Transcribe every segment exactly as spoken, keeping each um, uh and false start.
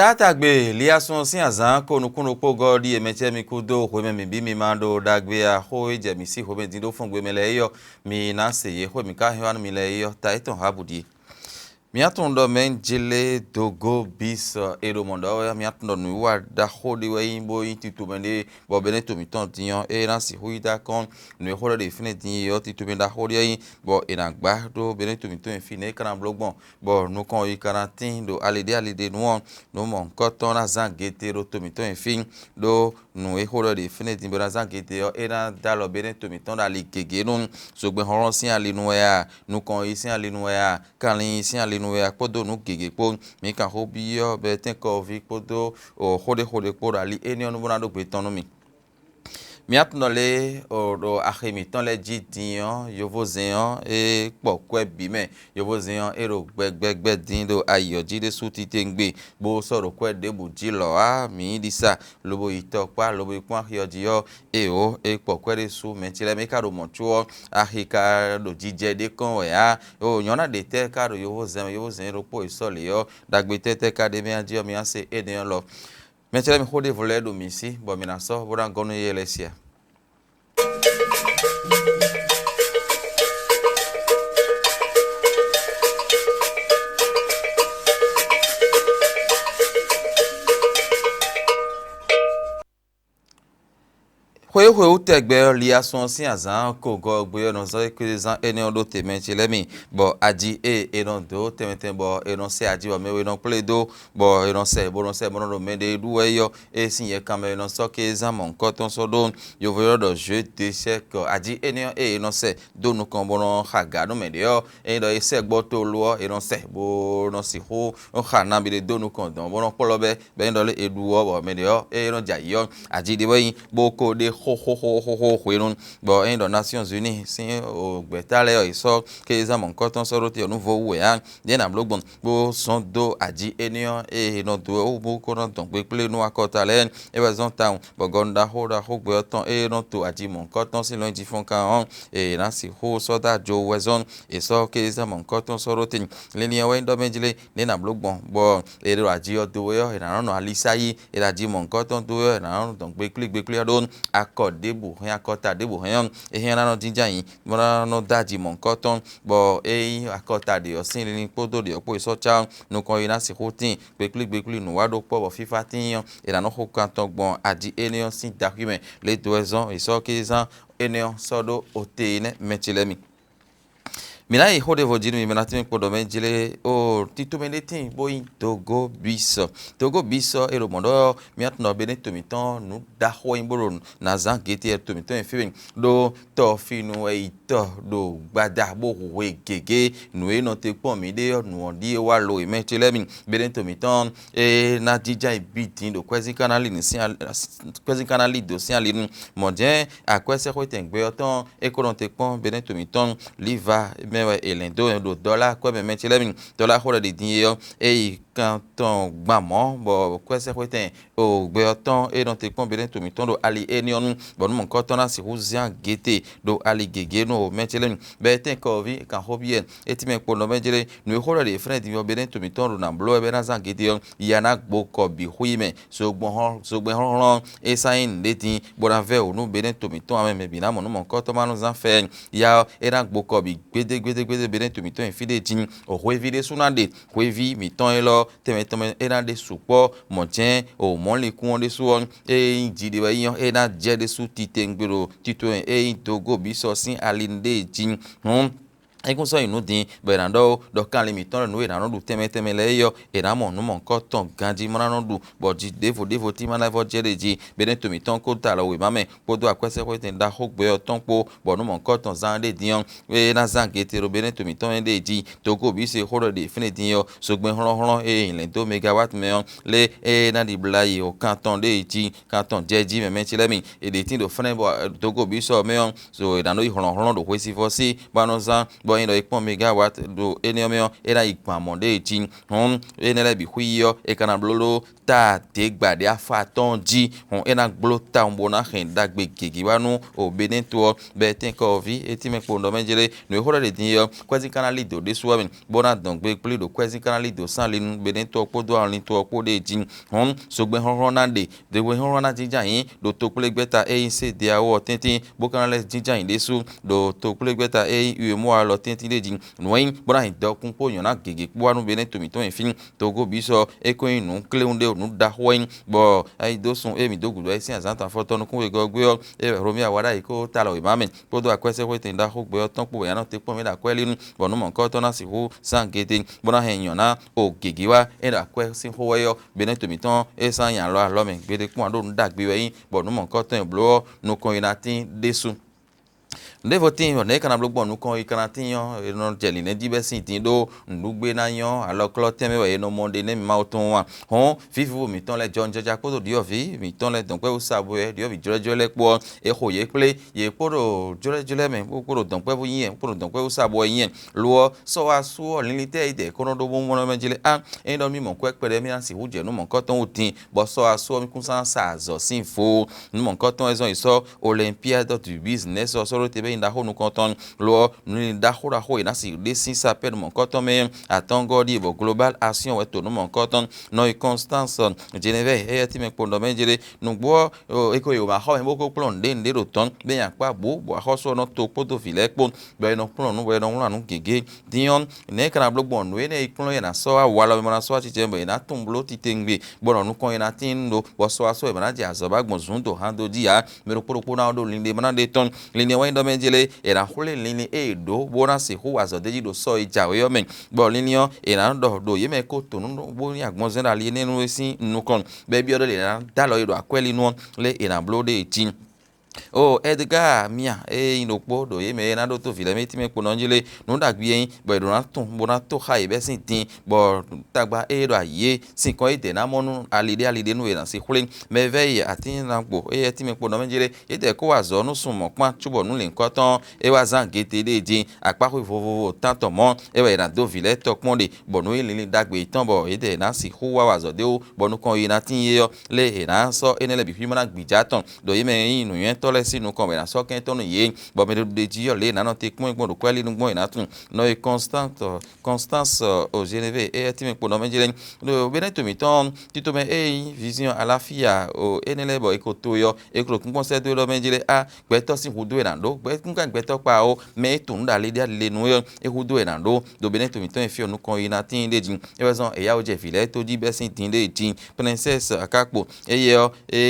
Taátagbe Liasun sín azǎn ko nukúnnú kpó gɔ́ ɖíe mɛ cɛ́ mi kú dó hwemɛ mǐ bí mi ma ɖo ɖagbe a xó e jɛ mǐ sí hwemɛ dín ɖó fɔ́ngbe mɛ lɛ́ɛ é ɔ́, mi ná se yě xó e mǐ ka hɛn wá nú mi lɛ́ɛ é ɔ́, ta étɔn hǎbǔ ɖíe. Mǐ tunwun ɖɔ mɛ jlé dógó bǐ sɔ è ɖo mɔ̌ ɖɔ wɛ, mǐ tunwun ɖɔ nǔwiwa ɖaxó ɖé wɛ nyí bó nyí tito mɛ ɖé, bɔ Benɛ́to mǐtɔn din ɔ́, é ná sixú yi dó akɔ́n nǔ e xó ɖɔ ɖe fínɛ́ din é ɔ́, tito mɛ ɖaxó ɖé wɛ nyí, bɔ è nǎ gbá ɖó Benɛ́to mǐtɔn e fí nɛ̌ é ka ná bló gbɔn, bɔ nukɔn yi ka ná tín ɖo ali ɖé ali ɖé nu ɔ́, nǔ mɔ̌hunkɔtɔn ná zán gete ɖo to mǐtɔn e fí, ɖó nǔ e xó ɖɔ ɖe fínɛ́ din bó ná zán gete ɔ́, é ná dó alɔ Benɛ́to mǐtɔn ɖo ali gěgé nu. Zogbɛ́n hlɔ́nhlɔ́n sín ali nu wɛ a, nukɔn yi sín ali nu wɛ a, kanlin yi sín ali nu wɛ a kpódó nǔ gěgé kpó. Mǐ kan xó byɔ́ Bɛtɛ́nkɔví kpódó xó ɖé xó ɖé kpó ɖo ali énɛ́ ɔ́ nu bó ná ɖó gbe tɔn nú mì. Mǐ tunwun ɖɔ lě ɖo axi mǐtɔn lɛ́ɛ jí din ɔ́, yovózɛn ɔ́, é kpɔ kwɛ́ bǐ mɛ. Yovózɛn ɔ́, é ɖo gbɛgbɛgbɛ din ɖo ayǐ ɔ́ jí ɖésú titewungbe, bó sɔ́ ɖo kwɛ́ ɖěbǔ jí lɔ̌ ǎ. Mǐ yi ɖisa, lobo yi tɔ kpá, lobo yi kpɔ́n axi ɔ́ jí ɔ́, éeǒ, é kpɔ kwɛ́ ɖésú. Mɛ ce lɛ́ɛ mɛ ka ɖo mɔ̌ có ɔ́, axi ka ɖo jijɛ ɖé kɔn wɛ ǎ. O nyɔ̌ná ɖě tɛ́ ka ɖo yovózɛn mɛ, yovózɛn e ɖokpó e sɔ́ lě ɔ́, ɖagbe tɛ́tɛ́ ka ɖ'é mɛ a jí ɔ́, mi wá se énɛ́ ɔ́ lɔ. Mɛ ce lɛ́ɛ mi xó ɖěvo lɛ́ɛ ɖo mǐ sí, bɔ mǐ ná sɔ́ bó ná gɔ́ nú yɛ lɛ́ɛ sia. Xweyíxweyí tɛgbɛ ɔ́, Liasun ɔ́ sín azǎn kogɔ́ gbe ɔ́ nɔ zɔ́n ékwezán énɛ́ ɔ́ ɖó te mɛ ce lɛ́ɛ mi, bɔ aji e è nɔ dǒ tɛnmɛ tɛnmɛ bɔ è nɔ sɛ aji bɔ mɛ we nɔ kplé dó, bɔ è nɔ sɛ bó nɔ sɛ bó nɔ ɖo mɛ ɖé ɖu wɛ é ɔ́, é sín yɛkan mɛ è nɔ sɔ́ kézán mɔ̌hunkɔtɔn sɔ́ ɖó yovo ylɔ́ ɖɔ jeu d'échec. Aji énɛ́ ɔ́ e è nɔ sɛ dó nukɔn bó nɔ xa gǎ nú mɛ ɖě ɔ́, ényí ɖɔ é sɛ́ gbɔ tólo ɔ́, è nɔ sɛ bó nɔ sixú xa nabí ɖé dó nukɔn dɔn bó nɔ kplɔ́ bɛ́, bɔ ényí ɖɔ lé è ɖu ɔ́, bɔ mɛ ɖě ɔ́, ényí nɔ jɛ ayǐ ɔ́, aji ɖé wɛ nyí bó ko ɖe xóxóxóxóxó hwenu, bɔ ényí ɖɔ Nations Unies sín gbɛ̌ta lɛ́ɛ ɔ́, yě sɔ́ kézán mɔ̌hunkɔtɔn sɔ́ ɖó te ɔ́ nú vo wú wɛ ǎ. Yě ná bló gbɔn bó zɔn dó aji énɛ́ ɔ́, ée è nɔ dó wɛ wú bó ko nɔ dɔn gbe kplé nú akɔta lɛ́ɛ, é wɛ zɔ́n tawun, bɔ gɔnu ɖaxó ɖaxó gbɛ ɔ́ tɔn ée nɔ to aji mɔ̌hunkɔtɔn sín lɔn jí fɔ́n kan ɔ́, è nǎ sixú sɔ́ dó ajo wɛ zɔ́n, è sɔ́ kézán mɔ̌hunkɔtɔn sɔ́ ɖó te. Linlin ɔ́ wɛ nyí ɖɔ mɛ jlé nɛ̌ è nǎ bló gbɔn, bɔ è ɖo aji ɔ́ dó wɛ ɔ́, è nǎ nɔ nɔ alisá yí, è ɖo aji mɔ̌hunkɔtɔn dó wɛ ɔ́, è nǎ nɔ dɔn gbe kplí gbe kplí ɔ́ ɖó akɔ ɖěbǔ hɛn akɔta ɖěbǔ hɛn ɔ́, é hɛn ná nɔ jínjɔ́n ayǐ, bó ná nɔ dó aji mɔ̌hunkɔtɔn, bɔ é nyí akɔta ɖě ɔ́ sín linlin kpódó ɖě ɔ́ kpó è sɔ́ cá ɔ́, nukɔn yi ná sixú tíin, gbe kplí gbe kplí nǔ wa ɖó kpɔ́ bɔ fífá tíin ɔ́, è nǎ nɔ xo kan tɔn gbɔn aji énɛ́ ɔ́ sín daxwí mɛ, lě dó wɛ zɔ́n è sɔ́ kézán énɛ́ ɔ́ sɔ́ ɖó ote nɛ́ mɛ ce lɛ́ɛ mi. Mǐ ná yi xó ɖěvo jí nú mi, mɛ ná tín kpo ɖɔ mɛ jlé o tito mɛ ɖé tíin bó nyí Dogobis. Dogobis ɔ́, è ɖo mɔ̌ ɖɔ mía tɔn ɖɔ Benɛ́to mǐtɔn nǔ ɖaxó wɛ nyí bó ɖo nǎ zán gěte to mǐtɔn nyi fí mɛ ɖó tɔfinu wɛ yi tɔ ɖo gbada bó hu hwe gěgé. Nǔ e nɔ te kpɔ́n mǐ ɖe ɔ́, nǔ ɔ́ ɖíe wá lo e mɛ ce lɛ́ɛ mi. Benɛ́to mǐtɔn e ná jínjɔ́n yi bǐ din ɖo kwɛ́zín ka ná lí nǔ sín ali- kwɛ́zín ka ná lí dǒ sín ali nu. Mɔ̌ jɛ́n akwɛ́sɛ́xwetɛn gbɛ ɔ́ tɔn é ko nɔ te kpɔ́n Benɛ́to mǐtɔn Liva mɛ wɛ è lɛ̌n dó ɖo Dɔla akwɛ́ mɛ mɛ ce lɛ́ɛ mi. Dɔla xó ɖɔ ɖi din e ɔ́, é yi kan tɔn gban mɔ̌, bɔ kwɛ́sɛ́xwetɛn o gbɛ ɔ́ tɔn e nɔ te kpɔ́n Benɛ́to mǐtɔn ɖo ali énɛ́ ɔ́ nu, bɔ nú mɔ̌hunkɔtɔn ná sixú zán gěte ɖo ali gěgé nú o mɛ ce lɛ́ɛ mi. Bɛtɛ́nkɔví kan xó byɔ́ ɛ, é tínmɛ kpo nɔ mɛ jlé nǔ e xó ɖɔ ɖe Eflɛ́ɛn din ɔ́, Benɛ́to mǐtɔn ɖo nǎ bló wɛ bɔ é ná zán gěte ɔ́, ya ná gbo kɔ bǐ xwí mɛ. Zogbɛ́n hlɔ́nhlɔ́n e sán nyí nǔɖé din bó ná vɛ́ wǔ nú Benɛ́to mǐtɔn ǎ, mɛ bǐ ná mɔ nú mɔ̌hunkɔtɔn ma nɔ zán fɛ ya ɔ́, é ná gbo kɔ bǐ gbédégbédégbédé Benɛ́to mǐtɔn nyi fí ɖé jí. Hweví ɖésú ná ɖe, hweví mǐtɔn élɔ́ tɛnmɛ tɛnmɛ é ná ɖe sukpɔ́. Mɔ̌ jɛ́n o mɔ̌likún ɔ́ ɖésú ɔ́, ée nyí jiɖe wɛ nyí ɔ́, é ná jɛ ɖésú titewungbe ɖo tito e é nyí Dogobis ɔ́ sín ali ɖée jí. Hǔn é kún sɔ́ nyi nǔ din, bɔ è nǎ ɖɔ ó, ɖɔ kanlin mǐtɔn ɖo nǔ e è nǎ nɔ ɖu tɛnmɛ tɛnmɛ lɛ́ɛ é ɔ́, è nǎ mɔ nǔ mɔ̌hunkɔtɔn ganjí bó ná nɔ ɖu, bɔ ji ɖěvo ɖěvo tín ma ná vɔ́ jɛ ɖě jí. Benɛ́to mǐtɔn ko ta alɔ wěma mɛ, kpódó akwɛ́sɛ́xwetɛn ɖaxó gbɛ ɔ́ tɔn kpó, bɔ nǔ mɔ̌hunkɔtɔn zán ɖé din ɔ́, é ná zán gete ɖo Benɛ́to mǐtɔn e ɖée jí. Togo bǐ se xó ɖɔ ɖe fínɛ́ din ɔ́, zogbɛ́n hlɔ́nhlɔ́n e è lɛ̌n dó Megawat mɛ ɔ́, lé é ná ɖibla yi o kan tɔn ɖée jí, kan tɔn jɛ jí mɛ mɛ ce lɛ́ɛ mi. È ɖě tín ɖo fɛ́nɛ́ bɔ Togo bǐ sɔ mɛ ɔ́, so è nǎ nɔ yi hlɔ̌nhlɔ́n ɖo hwesivɔ́ sí, bó ná nɔ zán, Bɔ é nyí ɖɔ é kpɔ́n megawatt ɖo énɛ́ ɔ́ mɛ ɔ́, é ná yi gbɔn amɔ̌ ɖé jí. Hɔn énɛ́ lɛ́ɛ bǐ xwí yi ɔ́, é ka ná bló ɖó ta dě gba ɖě afɔ atɔ́ɔ́n jí. Hɔn é ná gbló tawun bó ná hɛn ɖagbe gěgé wá nú o Benɛ́to ɔ́, bɔ é tɛ́n kɔ́ ɔ́ ví, é tínmɛ kpo ɖɔ mɛ jlé. Nǔ e xó ɖɔ ɖě din é ɔ́, kwɛ́zí ka ná lí dǒ ɖésú wɛ mɛ, bó ná dɔn gbe kplí ɖo kwɛ́zí ka ná lí dǒ sán ali nú Benɛ́to ɔ́ kpódó alɔnito ɔ́ kpó ɖée jí. Hɔn zogbɛ́n hlɔ́nhlɔ́n ná ɖe, zogbɛ́n hlɔ́nhlɔ́n ná jínjɔ́n ayǐ ɖo tokplégbɛ́ta e nyí Sédeawo ɔ́ tɛ́ntin, bó ka ná lɛ́ jínjɔ́n ayǐ ɖésú ɖo tokplégbɛ́ta e nyí Uemɔ́a lɔ tɛ́ntin ɖé jí. Nǔ e nyí bó ná nyi dɔkun kpó nyɔ̌ná gěgé kpó wá nú Benɛ́to mǐtɔn nyi fí. Togo bǐ sɔ é ko nyí nǔ kléwún ɖé nǔ ɖaxó wɛ nyí, bɔ é yi dó sun émí dó gǔdo wɛ sín azǎn tɔn afɔtɔn nukún wegɔ́ gbé ɔ́, é wɛ Hlomia wa ɖ'ayǐ kó ta lɔ wěma mɛ kpódó akwɛ́sɛ́xwétɛn ɖaxó gbɛ ɔ́ tɔn kpó wɛ nya nɔ te kpɔ́n mɛ ɖo akwɛ́ lí nú, bɔ nǔ mɔ̌hunkɔtɔn ná sixú zán gete, bó ná hɛn nyɔ̌ná o gěgé wá é ɖo akwɛ́ sín xó wɛ ɔ́, Benɛ́to mǐtɔn é sán nya alɔ alɔ mɛ gbeɖé kpɔ́n aɖó nǔ ɖagbe wɛ nyí, bɔ nǔ mɔ̌hunkɔtɔn e bló ɔ́ nukɔn yi ná tín ɖésú. Nǔɖévo tíin bɔ nɛ̌ é ka ná bló gbɔn nukɔn yi ka ná tíin ɔ́, è nɔ jɛ lǐnlɛ́n jí bɛ́ sín din ɖó nǔɖugbé ná nyɔ́ alɔklɔ́ tɛnmɛ wɛ è nɔ mɔ ɖe nɛ́ mi Mawu tɔn wú a? Hɔn vǐvú mǐtɔn lɛ́ɛ jɔnjɔja kpódó ɖyɔ̌vǐ mǐtɔn lɛ́ɛ dɔ̌nkpɛ́vú sa bo wɛ ɖyɔ̌vǐ jlɔ́jlɔ́ lɛ́ɛ kpó ɔ́, è xo yě kplé, yě kpó ɖo jlɔ́jlɔ́ mɛ bó kpó ɖo dɔ̌nkpɛ́vú nyí wɛ, bó kpó ɖo dɔ̌nkpɛ́vú sa bo wɛ nyí wɛ. Lo ɔ́, sɔ́ wá sú ɔ́, linlin tɛ́ yě dɛ kó nɔ ɖó bó mɔ mɛ jlé á? Ényí ɖɔ mì mɔ kwɛ́ kpɛɖé mì ná sixú jɛ nǔ mɔ̌hunkɔtɔn wú din, bɔ sɔ́ wá sú ɔ́, mì kún sán sa azɔ̌ sín vo. Nǔ mɔ̌hunkɔtɔn e zɔ́n è sɔ́ Olympiade du business ɔ́ sɔ́ ɖó te bɔ é nyí ɖaxó nukɔntɔn. Lo ɔ́, nǔ ɖaxó ɖaxó e è nǎ sixú ɖe sín sapɛ́ nú mɔ̌hunkɔtɔn mɛ atɔ́ngɔ́ ɔ́ ɖíe bɔ Global Action wɛ to nǔ mɔ̌hunkɔtɔn nɔ yi Constance Genevɛ éyɛ́ tɛ́nmɛ kpondɔ mɛ jlé. Nǔgbó ɔ́, é ko yi wǒ ma xɔ mɛ bó ko kplɔ́n nǔɖé nǔɖé ɖo tɔn, bɔ é nyi akpá bǔ, bɔ axɔ́sú ɔ́ nɔ to kpódó vǐ lɛ́ɛ kpó, bɔ è nɔ kplɔ́n nǔ, bɔ è nɔ wlán nǔ gěgé. Din ɔ́, nɛ̌ è ka ná bló gbɔn nǔ énɛ́ e kplɔ́n é ná sɔ́ wá walɔ mɛ bɔ ná sɔ́ wá cicɛ bɔ è nǎ tunwun bló titewungbe, bɔ nɔ nukɔn è nǎ tín ɖó, bɔ sɔ́ wá sɔ́ è ma ná jɛ azɔ̌ ba gbɔn zǔn dǒ han dó jí ǎ. Mɛ ɖokpó ɖokpó ná wá ɖó linlin bó ná ɖe tɔn. Linlin ɔ́ wá nyí ɖɔ mɛ jlé, è nǎ xwlé linlin e è ɖǒ bó ná sixú wa azɔ̌ d'é jí ɖo sɔ́ e jǎwe ɔ́ mɛ, bɔ linlin ɔ́, è nǎ ɖɔ ɖo yě mɛ ko to nǔ bó nyí agbɔnzɛ́n ɖo ali énɛ́ nu é sín nukɔn, bɔ é byɔ́ ɖɔ lě è nǎ dó alɔ e ɖo akwɛ́ li nu ɔ́, lé è nǎ bló ɖe e jí. O Edgar Mia e nyí ɖokpó ɖo yě mɛ e ná ɖótó vǐ lɛ́ɛ mɛ tínmɛ kpo nɔ jí lé, nǔ ɖagbe e nyí, bɔ è ɖǒ ná tunwun bó ná tó xá yě bɛ́ sín din, bɔ tagba e ɖo ayǐ é sinkɔn e dɛ̌ ná mɔ nú ali ɖé ali ɖé nú è nǎ sí xwlé. Mɛ e vɛ́ yi atín ná gbo éyɛ́ tínmɛ kpo nɔ mɛ jí lé, yědɛɛ kó wa azɔ̌ nú sun mɔ̌kpán cóbɔ nǔ lǐnkɔ́tɔn ɔ́, é wá zán gete ɖée jí, akpáxwé vovovo tántɔn mɔ̌, é wɛ è nǎ dó vǐ lɛ́ɛ tɔkpɔ́n ɖe, bɔ nǔ e linlin ɖagbe yětɔn bɔ yědɛɛ ná sixú wá wa azɔ̌ dó é wú, bɔ nukɔn yi ná tíin yé ɔ́, lé è nǎ sɔ́ énɛ́ lɛ́ɛ bǐ xwímɔ ná gbǐjá tɔn, ɖo yě mɛ e nyí nǔnywɛ́tɔ́ lɛ́ɛ sín nukɔn bɔ è nǎ sɔ́ kɛntɔ́ nú yě, bɔ mɛ ɖě ɖo ɖ'é jí ɔ́, lě e è nǎ nɔ te kpɔ́n gbɔn ɖo kwɛ́línú gbɔn è nǎ tunwun. Nɔ e Constance Constance Genevɛ éyɛ́ tínmɛ kpo nɔ mɛ jí lɛ́ɛ nyí. Ɖo Benɛ́to mǐtɔn ɔ́, tito mɛ e nyí Vision Alafia o énɛ́ lɛ́ɛ bɔ è ko to é ɔ́, è ko ɖo kúnkpɔ́n sɛ́ dó é ɖɔ mɛ jí lɛ́ɛ á, gbɛtɔ́ sín hudó è nǎ ɖó, gbɛ́ kún ká gbɛtɔ́ kpa ó, mɛ e tunwun nǔ ɖo ali ɖé ali ɖé nu é ɔ́, é hudó è nǎ ɖó. Ɖo Benɛ́to mǐtɔn e fí ɔ́ nukɔn yi ná tíin ɖé jí. É wɛ zɔ́n è yá wǒ jɛ vǐ lɛ́ɛ tó jí bɛ́ sín din ɖé jí. Princesse Akakpo, éyɛ́ ɔ́, é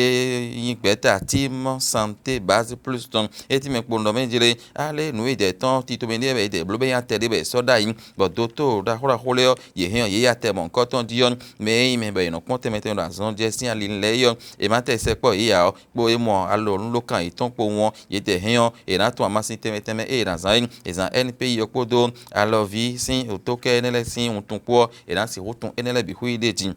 nyí gbɛ̌ta Team Santé Base Plus tɔn, é tínmɛ kpo nɔ mɛ jí lɛ́ɛ. Alé nǔ e dɛ tɔn tito mɛ ɖé wɛ è dɛ bló bɔ é nyí atɛ ɖé bɔ è sɔ́ ɖ'ayǐ, bɔ dotóo ɖaxó ɖaxó lɛ́ɛ ɔ́, yě hɛn ɔ́, yě yi atɛ mɔ̌hunkɔtɔn jí ɔ́, mɛ e nyí mɛ bɔ è nɔ kpɔ́n tɛnmɛ tɛnmɛ ɖo azɔn jɛ sín ali lɛ́ɛ é ɔ́, è ma tɛ sɛkpɔ́ yě ǎ ɔ́, kpó é mɔ alɔ nǔ ɖó kan yětɔn kpowun ɔ́, yě dɛ hɛn ɔ́, è nǎ tunwun amasin tɛnmɛ tɛnmɛ e è nǎ zán é, è zǎn N P I ɔ́ kpódó alɔví sín tókɛ́ énɛ́ lɛ́ɛ sín wuntun kpó ɔ́, è nǎ sixú tunwun énɛ́ lɛ́ɛ bǐ xwí ɖ'é jí.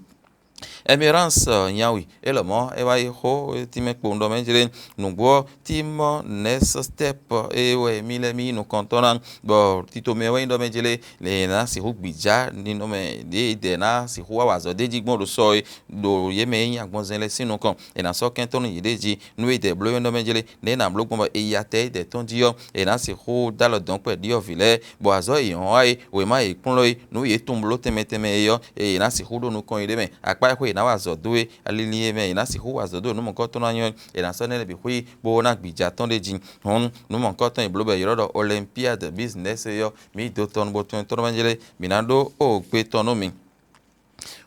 Ɛmɛráns nyawi é lɔmɔ̌ é wá yi xó tínmɛ kpowun ɖɔ mɛ jlé. Nǔgbó ɔ́, tímɔ nɛ̌sɔ́stɛ́p é wɛ mì lɛ́ mì nyí nukɔntɔn ná, bɔ tito mɛ wɛ nyí ɖɔ mɛ jlé, lě e è nǎ sixú gbǐjá ninɔmɛ ɖě e dɛ ná sixú wá wa azɔ̌ d'é jí gbɔn ɖo sɔ e ɖo yě mɛ e nyí agbɔnzɛn lɛ́ɛ sín nukɔn, è nǎ sɔ́ kɛntɔ́ nú yě ɖ'é jí. Nú é dɛ bló é ɖɔ mɛ jlé, nɛ̌ è nǎ bló gbɔn bɔ è yi atɛ é dɛ tɔn jí ɔ́, è nǎ sixú dó alɔ dɔ̌nkpɛ ɖyɔ̌vǐ lɛ́ɛ, bɔ azɔ̌ e yě hɔn wá é, wěma e yě kplɔ́n é, nǔ e yě tunwun bló tɛnmɛ tɛnmɛ é ɔ́, è nǎ sixú ɖó nukɔn yi ɖ'é mɛ. Akpá e xwé è nǎ wa azɔ̌ dó é, alili e mɛ è nǎ sixú wa azɔ̌ dó e nǔ mɔ̌hunkɔtɔn ná nyɔ́ é, è nǎ sɔ́ énɛ́ lɛ́ɛ bǐ xwí bó ná gbǐjá tɔn ɖ'é jí. Hɔn nǔ mɔ̌hunkɔtɔn e blǒ bɔ è ylɔ́ ɖɔ Olympiade Business é ɔ́, mǐ yi do tɔn bo tɔn tɔn mɛ jlé, mǐ ná ɖó o gbe tɔn nú mi.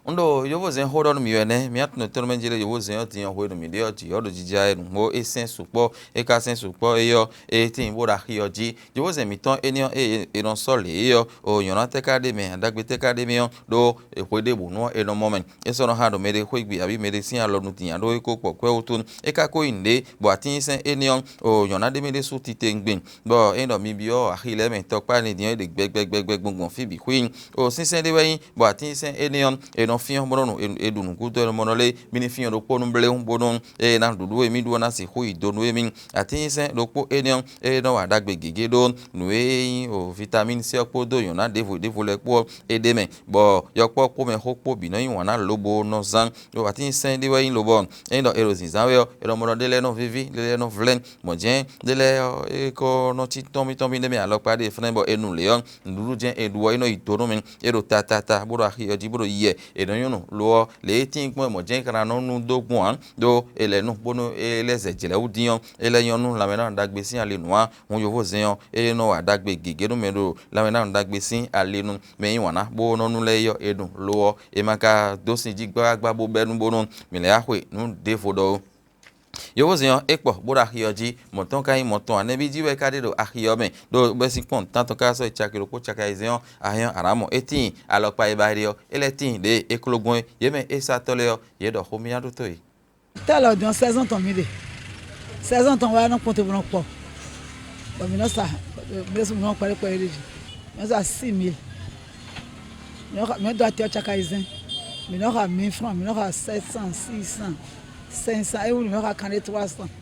Un ɖo yovózɛn xó ɖɔ nú mi wɛ nɛ́, mǐ atɔn tɔn mɛ jlé yovózɛn ɔ́ din ɔ́ hwenu mǐ ɖe ɔ́ jǐ ɔ́ ɖo jijɛ e nǔgbó é sɛ́n sukpɔ́, é ka sɛ́n sukpɔ́ é ɔ́, é tíin bó ɖo axi ɔ́ jí. Yovózɛn mǐtɔn énɛ́ ɔ́ e è nɔ sɔ́ lě é ɔ́, o nyɔ̌ná tɛ́ ka ɖ'é mɛ, aɖagbe tɛ́ ka ɖ'é mɛ ɔ́, ɖó xwe ɖěbǔnu ɔ́ è nɔ mɔ mɛ. É sɔ́ nɔ xa ɖo mɛɖé xwé gbe abǐ mɛɖé sín alɔ nu din ǎ ɖó é ko kpɔ kwɛ́ wútu. É ka ko nyí nǔɖé, bɔ atínsɛ́n énɛ́ ɔ́, o nyɔ̌ná ɖé mɛ ɖésú titewungbe, bɔ é ɖɔ mi byɔ́ axi lɛ́ɛ mɛ tɔkpá énɛ́ din ɔ́, é ɖe gbɛgbɛgbɛgbɛ gbɔn gbɔn fí bǐ xwíin. O sínsɛ́n ɖé wɛ nyí, bɔ atínsɛ́n énɛ́ ɔ́, è nɔ Fyɔ́n bó nɔ́ nu e ɖu nǔ gúdo e mɔ nɔ lé, mì ní fyɔ́n ɖokpó nú bléwún bónú eye ná ɖuɖu e mì ɖu ɔ́ ná sixú yi do nú émí. Atínsɛ́n ɖokpó énɛ́ ɔ́, eye nɔ wa ɖagbe gěgé ɖó nǔ e nyí o vitamín C ɔ́ kpódó nyɔ̌ná ɖěvo ɖěvo lɛ́ɛ kpó ɔ́, é ɖ'é mɛ, bɔ yɔkpɔ́ kpó mɛxó kpó bǐ nɔ yí wǎn ná lobo nɔ zán. Ɖó atínsɛ́n ɖé wɛ nyí lobɔ ényí ɖɔ è ɖo zǐnzán wɛ ɔ́, è nɔ mɔ ɖɔ ɖé lɛ́ɛ nɔ víví, ɖé lɛ́ɛ nɔ vlɛ́, mɔ̌ jɛ́n ɖé lɛ́ɛ ɔ́, é kɔ nɔ cí tɔ́nví tɔ́nví ɖé mɛ alɔkpa ɖé flɛ́n bɔ è nu lě ɔ́, nǔɖuɖu jɛ́n è ɖu ɔ́, é nɔ yi do nú mi. É ɖo tata ta bó ɖo axi ɔ́ jí bó ɖo yiɛ, è nɔ nyɔ́ nǔ lo ɔ́, lě e tíin gbɔn é mɔ̌ jɛ́n é ka ná nɔ nu dó gbɔn ǎ, ɖó è lɛ̌ nu bónú é lɛ́ zɛ jlɛ̌ wú dín ɔ́, é lɛ́ nyɔ́ nú lanmɛnánɔ ɖagbe sín ali nǔ ǎ. Hǔn yovózɛn ɔ́, é nɔ wa ɖagbe gěgé nú mɛ ɖo lanmɛnánɔ ɖagbe sín ali nu. Mɛ e yí wǎn ná bó nɔ nu lɛ́ɛ é ɔ́, è ɖu lo ɔ́, è ma ka dó sin jí gbágbá bó bɛ́ nú bónú mǐ lɛ́ wá xwe nǔ ɖěvo ɖɔ ó. Yovózɛn ɔ́, é kpɔ bó ɖo axi ɔ́ jí, mɔ̌ tɔn ka nyí mɔ̌ tɔn ǎ. Nɛbí jí wɛ é ka ɖe ɖo axi ɔ́ mɛ, ɖó bɛ́sín kpɔ́n tántɔn ká sɔ́ yi caki ɖokpó caki ayizɛ́n ɔ́, a hɛn ɔ́, a nǎ mɔ. É tíin alɔkpa e ba ɖe ɔ́, é lɛ́ tíin ɖě e é kló gbɔn é. Yě mɛ é sá tɔ́ lɛ́ɛ ɔ́, yě ɖɔ xó mì ná ɖótó yě. Tɛ́ lɔ din ɔ́, sɛ́zɔ́n tɔn mǐ ɖe. Sɛ́zɔ́n tɔn wɛ nɔ kpɔ́n te bó nɔ kpɔ. Bɔ mǐ nɔ sa, mǐ ɖésú mǐ nɔ kpɛɖé kpɛɖé ɖé jí. Mǐ nɔ sa six mille. Mǐ nɔ xa, mǐ nɔ dó atɛ ɔ́ caka ayizɛ́n. Mǐ nɔ xa mille francs, mǐ nɔ xa sept cents, six cents, cinq cents, é wú mǐ nɔ xa kanɖé trois cents.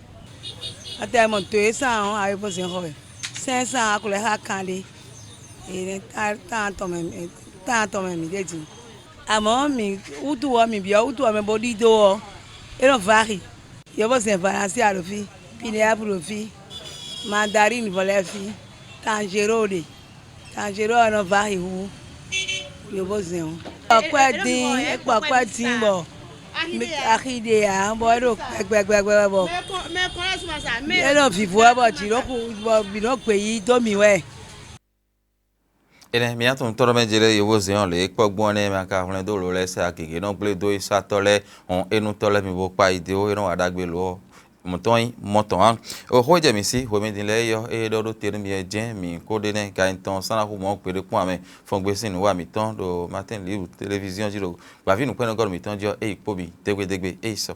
Atɛ mɔ to e sán ɔ́, ayéfózɛn xɔ wɛ. Cinq cents a ko lɛ́ xa kanɖé. È nɛ́ tá tá tɔn mɛ tá tɔn mɛ mǐ ɖe din. Amɔ̌ mǐ wútu ɔ́, mǐ byɔ́ wútu ɔ́ mɛ bó ɖidó ɔ́, é nɔ vari. Yovózɛn Valansia ɖo fí, Pineapu ɖo fí, Mandarín vɔ lɛ́ɛ fí, Tanzéro ɖe, Tanzéro ɔ́ nɔ vari hú yovózɛn ɔ́. Kpɔ́ kwɛ́ dín, é kpɔ́ kwɛ́ dín bɔ axi ɖe ǎ, bɔ é ɖo gbɛgbɛgbɛ bɔ é nɔ vǐvú wɛ bɔ jǐ nɔ xu bɔ bǐ nɔ gbě yí dó mǐ wɛ. Énɛ́ mǐ ná tunwun tɔ́ ɖɔ mɛ jɛ lɛ́ɛ yovózɛn ɔ́ lě e kpɔ́ gbɔn ɔ́ nɛ́ ma ka hwlɛ́n dó lǒ lɛ́ɛ sɛ agěgě nɔ gblé dó é sátɔ́ lɛ́ɛ hɔn énútɔ́ lɛ́ɛ mi bó kpá yi dó é nɔ wa ɖagbe lǒ ɔ́, mɔ̌ tɔn nyí mɔ tɔn ǎ. Oxó e jɛ mǐ sí hwemɛ din lɛ́ɛ é ɔ́, é ɖɔ ɖó te nú mi wɛ jɛ́n mǐ ko ɖe nɛ́ ganyi tɔn sán ná hu mɔ̌ gbeɖé kpɔ́n ǎ mɛ. Fɔngbe sín nǔwa mǐtɔn ɖo Martin Libre téléviziɔn jí ɖo gbǎví nǔkpɛ́nnɔgɔ́ mǐtɔn jí ɔ́, é yi kpó mi dégbédégbé é yi sɔ.